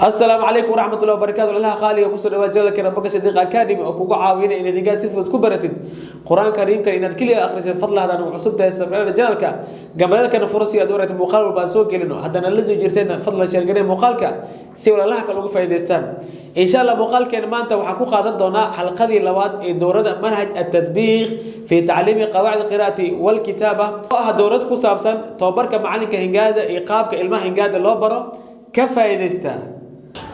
Asalaamu calaykum waraxmatullahi wabarakatu. Lalaha qaaliga, kusoo dhawaa channelkeena Boga Sadiiq Academy oo kugu caawinaya inaad higaad si fudud ku baratid Qur-aanka Kariimka inaad keliya akhrisid. Fadla haddaan ugu cusub tahay, subscribe channelka, gambaleelkana furo si aad u aragtid muuqaal walba aan soo gelino. Haddana la soo jirteenna, fadlan share garee muuqaalka si walaalaha kale uga faa'iidaystaan. Insha Allah, muuqaalkeena maanta waxaan ku qaadan doonaa xalqadii labaad ee dowrada Manhaj التطبيق في تعليم قواعد القراءة والكتابة, oo ah dowrad ku saabsan tababarka macalinka hingaada iyo qaabka ilmaha hingaada loo baro. Ka faa'iidaysta.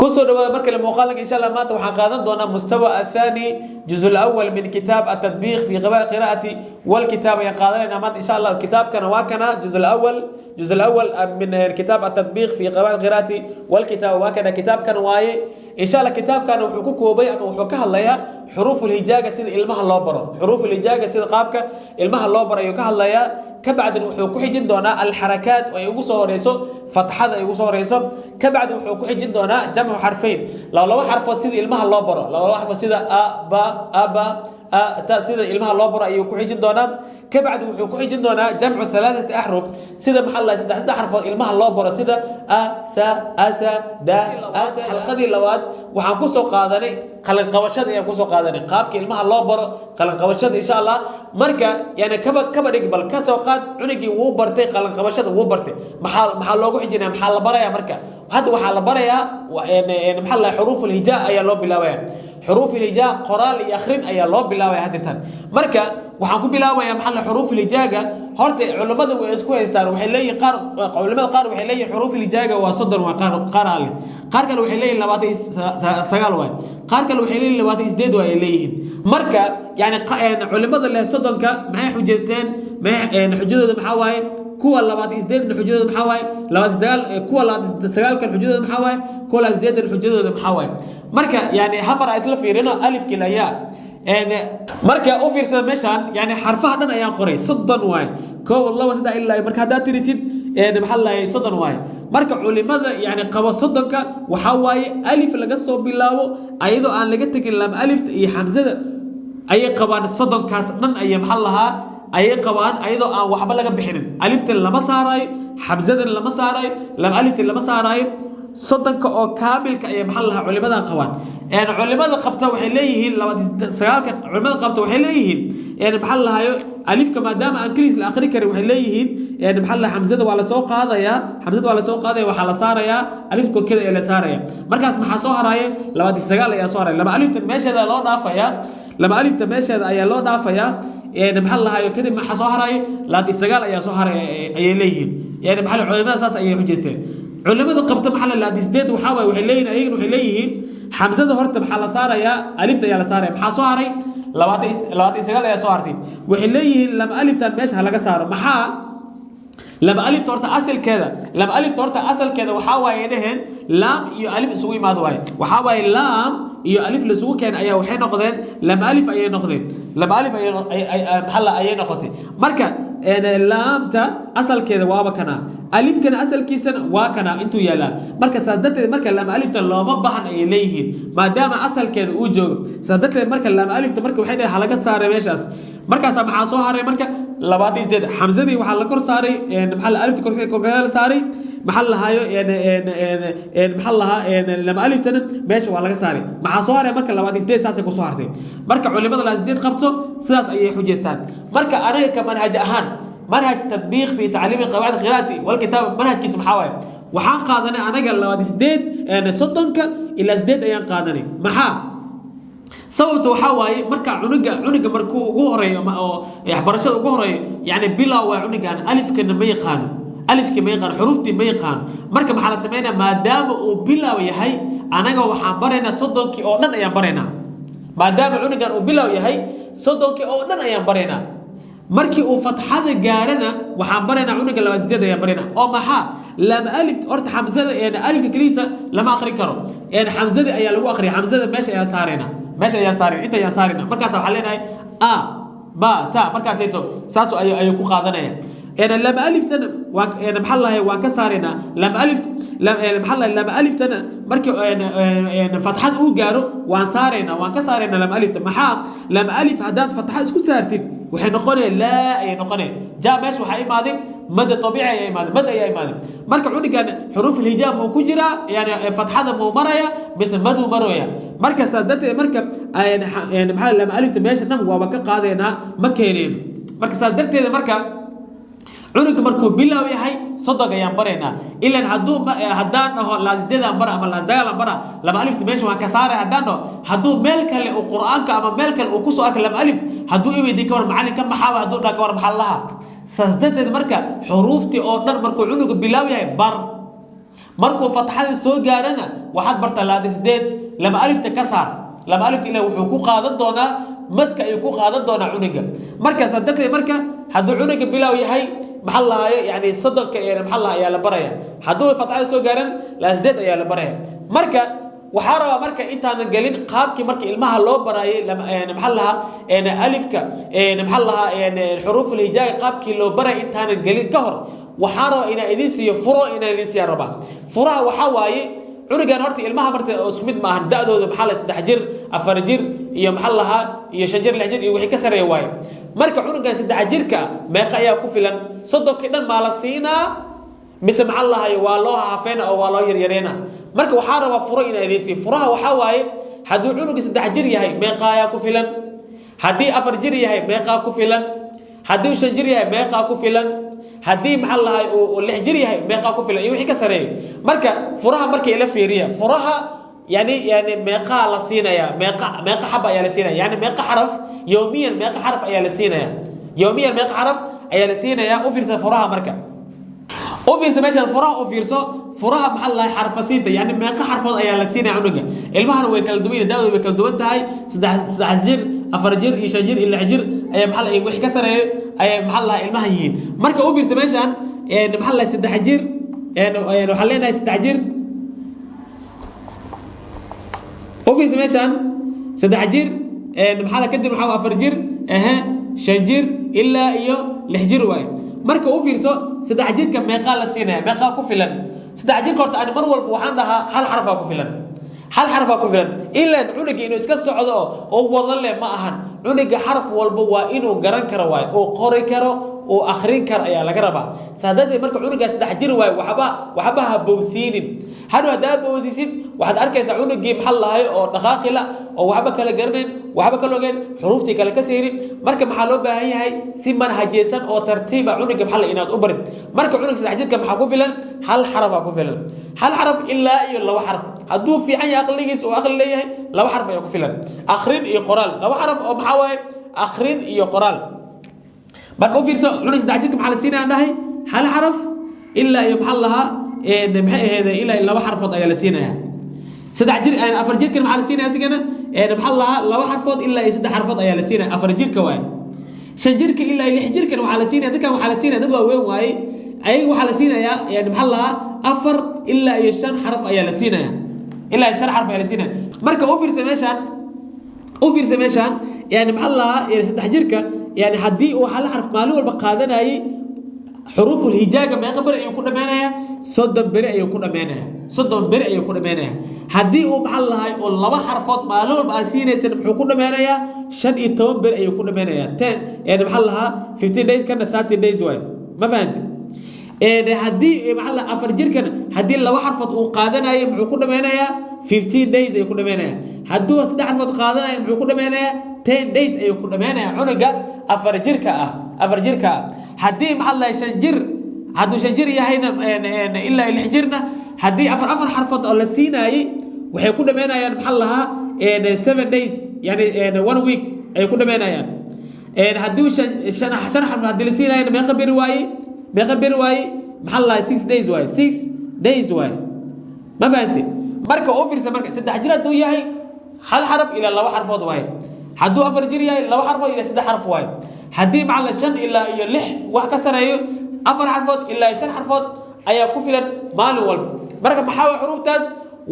Kusoo dhawaada mar kale muuqaalka. Insha Allah, maanta waxaan qaadan doonaa مستوى الثاني, جزء الأول من كتاب التطبيق في قواعد القراءة والكتابة ayaan qaadanayna maanta, insha Allah. Kitaabkana waa kana, جزء الأول, جزء الأول من كتاب التطبيق في قواعد القراءة والكتابة. Waa kana, kitaabkan waaye. Insha Allah, kitaabkan wuxuu ku koobay ama wuxuu ka hadlayaa xuruuful hijaaga, sida ilmaha loo baro xuruuful hijaaga, sida qaabka ilmaha loo baro ayuu ka hadlayaa. Kabacdin wuxuu ku xijin doonaa alxarakaat, oo ay ugu soo horeyso fatxada ay ugu soo horeyso. Kabacdi wuxuu ku xijin doonaa جمع حرفين, laba laba xarfood sida ilmaha loo baro, laba laba xarfood sida a, ba, aba, a, ta, sida ilmaha loo baro ayuu ku xijin doonaa. Kabacdi wuxuu ku xijin doonaa جمع ثلاثة أحرف, sida maxaa la saddex saddex xarfood ilmaha loo baro, sida a, sa, asa, da, asa. Xalqadii labaad waxaan kusoo qaadanay qalinqabashada ayaan kusoo qaadanay, qaabka ilmaha loo baro qalinqabashada, insha Allah. Marka yani kaba dhig, bal ka soo qaad cunugii wuu bartay qalinqabashada, wuu bartay. Maxaa loogu xijinaya? Maxaa la barayaa? Marka hadda waxaa la barayaa, maxaa la xuruuf alhijaa ayaa loo bilaabaya. Xuruuf alhijaa qoraal iyo akhrin ayaa loo bilaabaya haddirtan. Marka waxaan ku bilaabayaa, maxaa la xuruuf alhijaaga. Horta culimmada way isku haystaan. Waxay leeyihiin qaar, culimmada qaar waxay leeyihiin xuruuf alhijaaga waa 30, waa qaar qaar ale. Qaar kale waxay leeyihiin 29 waay. Qaar kale waxay leeyihiin 28 waay ay leeyihiin. Marka yani culimmada leh 30-ka maxay xujaysteen? Maxay xujadooda maxaa waaye? Kuwa 28-na xujadooda maxaa waaye? 29, kuwa 29-kan xujadooda maxaa waaye? Kuwa 28-an xujadooda maxaa waaye? Marka yani hal mar aan isla fiirino alifkii layaa. Marka u fiirsada meeshaan, yani xarfaha dhan ayaan qoray, 30 waaye: kow, laba, saddex, ilaa. Marka haddaad tirisid, maxaa la 30 waaye. Marka culimada yani qabo 30-ka waxaa waaye alif laga soo bilaabo, ayadoo aan laga tegin lam alifta iyo xamsada ayay qabaan. 30-kaas dhan ayay, maxaa lahaa, ayay qabaan, ayadoo aan waxba laga bixinin. Aliftan lama saarayo, xamsadan lama saarayo, lam aliftan lama saarayo. 30-ka oo kaamilka ayay, maxaa lahaa, culimadan qabaan. Culimada qabta waxay leeyihiin 29-ka. Culimada qabta waxay leeyihiin, maxaa lahayo, alifka maadaama aan keliis la akhri karin, waxay leeyihiin, maxaa lahaa, xamsada waa lasoo qaadayaa, xamsada waa lasoo qaadaya, waxaa la saarayaa alif korkeeda ayaa la saaraya. Markaas maxaa soo haraya? 29 ayaa soo haraya. Laba aliftan meesheeda loo dhaafayaa, laba alifta meesheeda ayaa loo dhaafayaa, maxaa lahayo. Kadib maxaa soo haraya? 29 ayaa soo haraya ayay leeyihiin. Yani maxaa culimada saas ayay xujaysteen. Culimada qabta, maxaa la 28, waxaa waaye waxay leeyihiin, ayagana waxay leeyihiin xamsada horta maxaa la saarayaa? Alifta ayaa la saaraya. Maxaa soo haray? 29 ayaa soo hartay. Waxay leeyihiin laba aliftan meesha ha laga saaro. Maxaa laba alifta horta asalkeeda? Laba alifta horta asalkeeda waxaa waaye, dheheen, laam iyo alif isugu imaado waaye. Waxaa waaye laam iyo alif la isugu keenay ayaa waxay noqdeen laba alif ayay noqdeen, laba alif ayay, maxaa la, ayay noqotay. Marka laamta asalkeeda waaba kana, alifkana asalkiisana waa kana intuu yaalaa. Marka saas darteed marka lama alifta looma bahan ayay leeyihiin, maadaama asalkeeda uu joogo. Saas darteed marka lama alifta marka waxay dhaheen halaga saaray meeshaas. Markaasaa maxaa soo haray? Marka 28 xamsadii waxaa la kor saaray, maxaa la alifta korkeeda la saaray, maxaa la lahaayo, maxaa la lahaa, lama aliftana meesha waa laga saaray. Maxaa soo haray marka? 28 saasay kusoo hartay. Marka culimada 28 qabto sidaas ayay xujaystaan. Marka anaga ka manhaj ahaan, منهج تطبيق في تعليم قواعد القراءة والكتابة, manhajkiisa maxaa waaye? Waxaan qaadanay anaga 28, 30-ka ilaa 8 ayaan qaadanay. Maxaa sababta? Waxaa waaye marka cunuga markuu ugu horeeyo oo waxbarashada ugu horeeyo, yani bilow waa cunugan, alifkana ma yaqaano, alifkii ma yaqaano, xuruuftii ma yaqaano. Marka maxaa la sameynaya? Maadaama uu bilow yahay, anaga waxaan baraynaa 30-kii oo dhan ayaan baraynaa. Maadaama cunugan uu bilow yahay, 30-kii oo dhan ayaan baraynaa. Markii uu fatxada gaarana, waxaan baraynaa cunuga 28 ayaan baraynaa. Oo maxaa lama alif horta xamsada, alifka keliisa lama aqrin karo, xamsada ayaa lagu aqriya. Xamsada meesha ayaan saaraynaa, meesha ayaan saarayna, inta ayaan saarayna. Markaas waxaan leenahay a, ba, ta. Markaasayto saas ayuu ku qaadanaya. Lama aliftana waa, maxaa lahay, waan ka saaraynaa lama alif. Maxaa lahay, lama aliftana markii fatxad uu gaaro waan saaraynaa, waan ka saaraynaa lama alifta. Maxaa lama alif haddaad fatxad isku saartid, waxay noqonaya laa ayay noqonaya. Ja, meesha waxaa imaaday Mad tabiici ayaa imaaday, mad ayaa imaaday. Marka cunugan xuruuf alhijaab muu ku jiraa? Yani fatxada muu maraya mise maduu maraya? Marka saas darteed marka maxaa lama alifta meesha dhan waaba ka qaadaynaa, ma keenayno. Marka saas darteeda marka cunuga markuu bilow yahay 30 ayaan baraynaa. Ilan hadduu haddaan dhaho laasdeedaan bara ama laasdagaalaan bara, lama alifta meesha waan ka saaray haddaan dhaho, hadduu meel kale uu Qur'aanka ama meel kale uu kusoo arka lama alif, hadduu iweydiin, "Ka war macallin, ka maxaawa?" hadduu dhaha, "Ka war maxaa lahaa?" Saas darteed marka xuruuftii oo dhan markuu cunuga bilow yahay bar. Markuu fatxada soo gaarana waxaad bartaa laada sideed, lama alifta ka saar. Lama alifta ilaa wuxuu ku qaadan doonaa madka ayuu ku qaadan doonaa cunuga. Markaas darteed marka hadduu cunuga bilow yahay, maxaa lahaayo, yani 30-ka maxaa laha ayaa la baraya. Hadduu fatxada soo gaaran, laasdeed ayaa la baraya. Marka waxaa rabaa marka intaanan gelin qaabkii marka ilmaha loo baraayay maxaa lahaa alifka, maxaa lahaa xuruuful hijaaga, qaabkii loo baraya intaanan gelin ka hor, waxaa rabaa inaan idin siiyo furo, inaan idin siiya rabaa. Furaha waxaa waaye, cunugan horta ilmaha marta isku mid maahan da'dooda. Maxaa la 3 jir, 4 jir iyo maxaa lahaa iyo 5 jir, 6 jir iyo wixii ka sareeya waaye. Marka cunugan 3 jirka meeqa ayaa ku filan? 30-kii dhan maa la siinaa mise maxaa lahay waa loo haafeena oo waa loo yaryareena? Marka waxaa rabaa furo inaan idin siiyo. Furaha waxaa waaye, hadduu cunuga 3 jir yahay meeqa ayaa ku filan? Haddii 4 jir yahay meeqaa ku filan? Haddii 5 jir yahay meeqaa ku filan? Haddii maxaa lahay uu 6 jir yahay meeqaa ku filan iyo wixii ka sareeyo? Marka furaha marka ila fiiriya. Furaha yani meeqaa la siinaya? Meeqa xaba ayaa la siinaya? Yani meeqa xaraf yowmiyan? Meeqa xaraf ayaa la siinaya yowmiyan? Meeqa xaraf ayaa la siinaya? U fiirsa furaha. Marka u fiirsa meeshan furaha, u fiirso furaha. Maxaa lahay xarfasiinta, yani meeqa xarfood ayaa la siinaya cunuga? Ilmahana way kala duwan yihiin, da'dooda way kala duwan tahay. 3 jir, 4 jir iyo 5 jir iyo 6 jir ayaa maxaa lahay wixii ka sareeyo ayay maxaa lahay ilmaha yihiin. Marka u fiirsa meeshan, maxaa lahay 3 jir, waxaan leenahay 3 jir. U fiirsa meeshan, 3 jir maxaa la kadib maxaa 4 jir, 5 jir ilaa iyo 6 jir waaye. Marka u fiirso, 3 jirka meeqaa la siinaya? Meeqaa ku filan 3 jirka? Horta ani mar walba waxaan dhahaa hal xarafaa ku filan, hal xarafaa ku filan. Ilaan cunuga inuu iska socdo oo wadan leh ma ahan. Cunuga xaraf walba waa inuu garan karo waaye, oo qori karo oo akhrin karo ayaa laga rabaa. Saa darteed marka cunugaa 3 jir waaye, waxba ha bowsiinin. Hadhow haddaa bowsiisid, waxaad arkaysaa cunugii maxaa lahay oo dhaqaaqi la oo waxba kala garanayn, waxba kala ogeyn, xuruuftii kale ka saynin. Marka maxaa loo baahan yahay? Si manhajeysan oo tartiiba cunuga maxaa la inaad u barid. Marka cunuga 3 jirka maxaa ku filan? Hal xarafaa ku filan, hal xaraf ilaa iyo laba xaraf. Hadduu fiican yahay aqligiis oo aqli leeyahay, laba xaraf ayaa ku filan, akhrin iyo qoraal. Laba xaraf oo maxaa waaye? Akhrin iyo qoraal. Marka u fiirso, cunuga 3 jirka maxaa la siinaya? Dhahay hal xaraf ilaa iyo maxaa lahaa, maxay ahayd, ilaa laba xarfood ayaa la siinaya 3 jir. 4 jirkan maxaa la siinaya asigana? Maxaa lahaa laba xarfood ilaa iyo saddex xarfood ayaa la siinaya, 4 jirka waaye. 5 jirka ilaa 6 jirkan waxaa la siinaya, dadkan waxaa la siinaya dad waaweyn waaye ayaga, waxaa la siinayaa yani maxaa lahaa afar ilaa iyo shan xaraf ayaa la siinaya, ilaa iyo shan xaraf ayaa la siinaya. Marka u fiirsa meeshaan, u fiirsa meeshaan, yani maxaa lahaa yani 3 jirka, yani haddii uu hal xarf maalin walba qaadanayay, xuruuful hijaaga meeqa beri ayuu ku dhameynayaa? 30 beri ayuu ku dhameynayaa, 30 beri ayuu ku dhameynayaa. Haddii uu maxaa lahay oo laba xarfood maalin walba aan siinaysan, muxuu ku dhameynayaa? 15 beri ayuu ku dhameynayaa, 10 yani maxaa lahaa 15 days, kana 30 days waay. Ma fahanti? Haddii maxaa lahaa 4 jirkan haddii laba xarfood uu qaadanayo, muxuu ku dhameynayaa? 15 days ayuu ku dhameynayaa. Hadduu saddex xarfood qaadanayo, muxuu ku dhameynayaa? 10 days ayuu ku dhameynayaa cunuga 4 jirka ah, 4 jirka ah. Haddii maxaa lahay 5 jir, hadduu 5 jir yahayna ilaa 6 jirna, haddii afar afar xarfood oo la siinaayey, waxay ku dhameynayaan maxaa lahaa 7 days, yani one week ayay ku dhameynayaan. Haddii shan shan xarfood haddii la siinaayana, meeqa beri waaye? Meeqa beri waaye? Maxaa lahaa 6 days waaye, 6 days waaye. Ma fahante? Marka u fiirsa, marka 3 jir hadduu yahay hal xaraf ilaa laba xarfood waaye. Hadduu 4 jir yahay laba xarfood ilaa saddex xarf waaye. Haddii macalla shan ilaa iyo lix wax ka sareeyo, afar xarfood ilaa shan xarfood ayaa ku filan maalin walba. Marka maxaa waa xuruuftaas?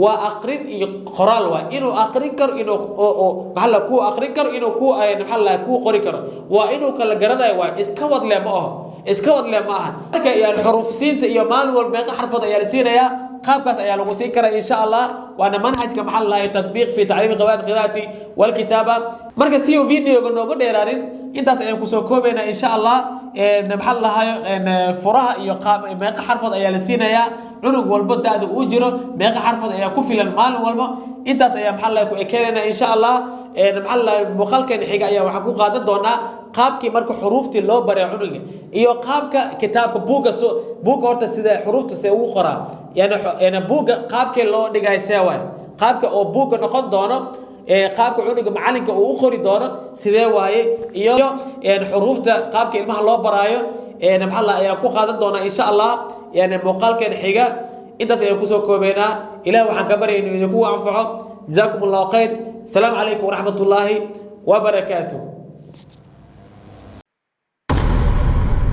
Waa aqrin iyo qoraal waay. Inuu aqrin karo, inuu oo maxaa la ku aqrin karo, inuu ku maxaa la ku qori karo, waa inuu kala garanayo waay. Iska wadle ma aho, iska wadle ma aha. Marka yani xuruufsiinta iyo maalin walba meeqa xarfood ayaa la siinayaa, qaabkaas ayaa lagu siin karaa insha Allah. Waana manhajka maxaa la tatbiiq fi tacliimi qawaid qiraa'ati walkitaaba. Marka si uu videoga nooga dheeraanin, intaas ayaan kusoo koobaynaa insha Allah. Maxaa la dhahayo, furaha iyo qaab, meeqa xarfood ayaa la siinayaa cunug walbo da-da uu jiro, meeqa xarfood ayaa ku filan maalin walbo. Intaas ayaa, maxaa la dhahay, ku ekeenayna insha Allah. Maxaa la dhahay, muuqaalkeena xiga ayaa waxaan ku qaadan doonaa qaabkii marka xuruuftii loo baray cunuga iyo qaabka kitaabka buugga, so buugga horta sida xuruufta see ugu qoraa, yani buugga qaabkii loo dhigay see waay, qaabka oo buugga noqon doono, qaabka cunuga macalinka uu u qori doono sidee waaye, iyo xuruufta qaabka ilmaha loo baraayo, maxaa la ayaan ku qaadan doonaa insha Allah yani muuqaalkeena xiga. Intaas ayaan kusoo koobeynaa. Ilaah waxaan ka baryay inuu idinku anfaco. Jazaakum Allahu khayr. Asalaamu calaykum waraxmat ullaahi wabarakaatuh.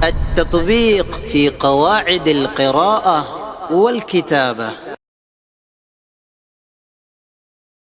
التطبيق في قواعد القراءة والكتابة.